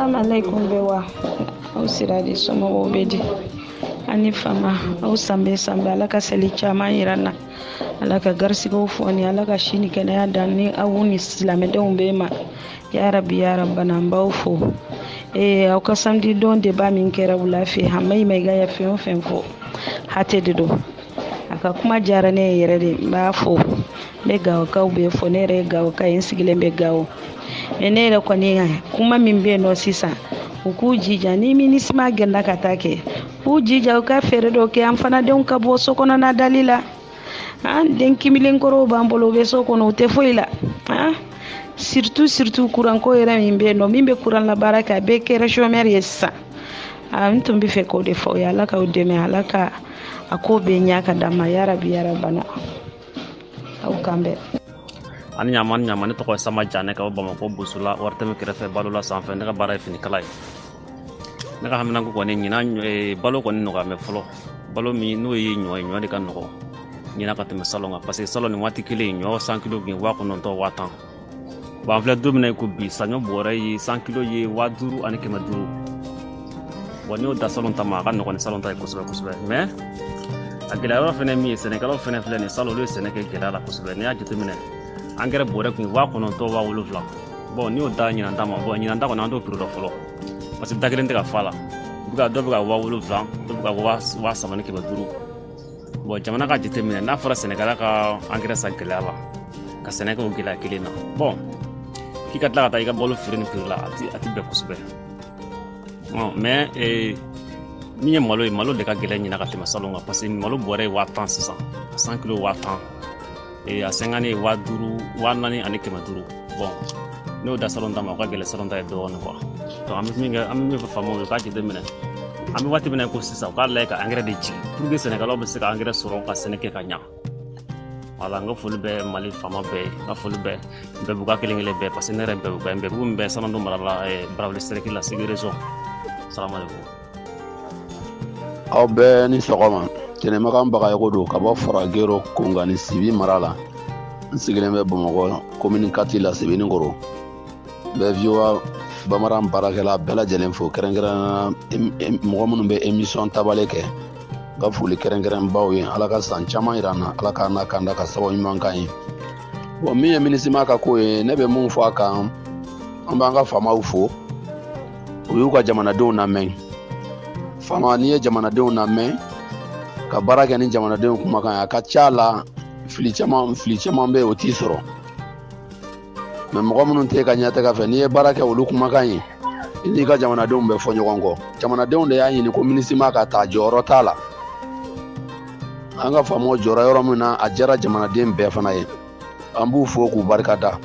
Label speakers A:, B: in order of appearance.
A: Salamu alaikum bɛ wa aw sira de somɔgɔw bɛ di ani fama aw sanbɛ sanbɛ Ala ka seli caman yira n na Ala ka garisigɛw fɔni Ala ka si ni kɛnɛya dan ni aw ni silamɛdenw bɛɛ ma ya rabi ya rabana n b'aw fo. Aw ka samedi don débat min kɛra wula fɛ Hamayi Mayiga ye fɛn o fɛn fɔ hatɛ de don. A ka kuma diyara ne ye yɛrɛ de, n b'a fo. N bɛ Gawokaw bɛɛ fo, ne yɛrɛ ye Gawoka ye, n sigilen bɛ Gawo. Mais ne yɛrɛ kɔni kuma min bɛ yen nɔ sisan, u k'u jija ni MINUSMA gɛnna ka taa kɛ, k'u jija u ka fɛɛrɛ dɔ kɛ an fana denw ka bɔ so kɔnɔna dali la. An den kimilenkɔrɔw b'an bolo, u bɛ so kɔnɔ, u tɛ foyi la. Surtout kuranko yɛrɛ min bɛ yen nɔ, min bɛ kuran la baara kɛ, a bɛɛ kɛra chômeur ye sisan. N tun bɛ fɛ k'o de fɔ aw ye. Ala k'aw dɛmɛ, Ala ka a ko bɛɛ ɲɛ ka d'an ma yarabi yarabana. Aw kan bɛn.
B: Ani ɲama ni ɲama, ne tɔgɔ ye Sama Janɛ ka bɔ Bamakɔ Bosola Waritɛmɛ kɛrɛfɛ balola sanfɛ. Ne ka baara ye finikala ye. Ne ka haminanko kɔni ɲinan balo kɔni nɔgɔya mɛ fɔlɔ. Balo min n'o ye ɲɔ ye, ɲɔ de ka nɔgɔ ɲinan ka tɛmɛ salon kan, parce que salon nin waati kelen ɲɔ 100 kilo kun ye 9,000 10,000. Bon, an filɛ don min na i ko bi, saɲɔ bɔrɛ ye 100 kilo ye 5,500. Bon, n'i y'o da salon ta ma, a ka nɔgɔn ni salon ta ye kosɛbɛ kosɛbɛ. Mais a gɛlɛya yɔrɔ fɛnɛ min ye, sɛnɛkɛlaw fɛnɛ filɛ nin salon, olu ye sɛnɛ kɛ gɛlɛya la kosɛbɛ. N'i y'a jateminɛ, angɛrɛ bɔrɛ kun ye 9,000 7,000. Bon, n'i y'o da ɲinan ta ma, bon, ɲinan ta kɔni an t'o prix dɔn fɔlɔ, parce que da kelen tɛ ka fa la. U bɛ ka dɔ bɛ ka 7,000, dɔ bɛ ka 3,500. Bon, jamana ka jateminɛ, n'a fɔra sɛnɛkɛla ka angɛrɛ san gɛlɛya la, ka sɛnɛ kɛ o gɛlɛya kelen na, bon, k'i ka tila ka taa i ka balo feere nin prix la, a ti bɛn kosɛbɛ. Mais min ye malo ye, malo de ka gɛlɛn ɲinan ka tɛmɛ salon kan, parce que malo bɔrɛ ye 10,000 sisan, 100 kilo 10,000, a 50 ye 5,000, 4,500. Bon, n'o da salon ta ma, o ka gɛlɛn salon ta ye dɔɔnin quoi. Donc an bɛ min kɛ, an bɛ min fɔ faamaw ye, u k'a jateminɛ, an bɛ waati min na i ko sisan, u k'a lajɛ ka angɛrɛ de jigin pour que sɛnɛkɛlaw bɛ se ka angɛrɛ sɔrɔ ka sɛnɛ kɛ ka ɲa. Voilà, n ka foli bɛ Mali faama bɛɛ ye, n ka foli bɛ Bɛɛbugu kelen kelen bɛɛ, parce que ne yɛrɛ Bɛɛbugu ye, Bɛɛbugu min bɛ Sanando mara la, Barawuli cercle la, Segu région. Salamu aleykum.
C: Aw bɛɛ ni sɔgɔma. Tɛnɛmakan Bagayogo don ka bɔ Faragero Kongani Sibi mara la. N sigilen bɛ Bamakɔ commune 4 la, Sebenikɔrɔ. N bɛ VOA bamanan baarakɛla bɛɛ lajɛlen fo, kɛrɛnkɛrɛnnenya mɔgɔ minnu bɛ émission tabale kɛ. N ka foli kɛrɛnkɛrɛn baw ye. Ala ka san caman yira an na, Ala k'an n'a kanda ka sababu ɲuman k'an ye. Bon, min ye MINUSMA ka ko ye, ne bɛ mun fɔ a kan, an b'an ka faamaw fo. U y'u ka jamanadenw lamɛn. Faama, n'i ye jamanadenw lamɛn ka baara kɛ ni jamanadenw kumakan ye, a ka ca la fili caman fili caman bɛ yen, o t'i sɔrɔ. Mais mɔgɔ minnu tɛ ka ɲɛtaga fɛ, n'i ye baara kɛ olu kumakan ye, i n'i ka jamanadenw bɛ fɔ ɲɔgɔn kɔ. Jamanadenw de y'a ɲini ko MINUSMA ka taa, jɔyɔrɔ t'a la. An ka faamaw jɔra yɔrɔ min na, a diyara jamanaden bɛɛ fana ye. An b'u fo k'u barika da.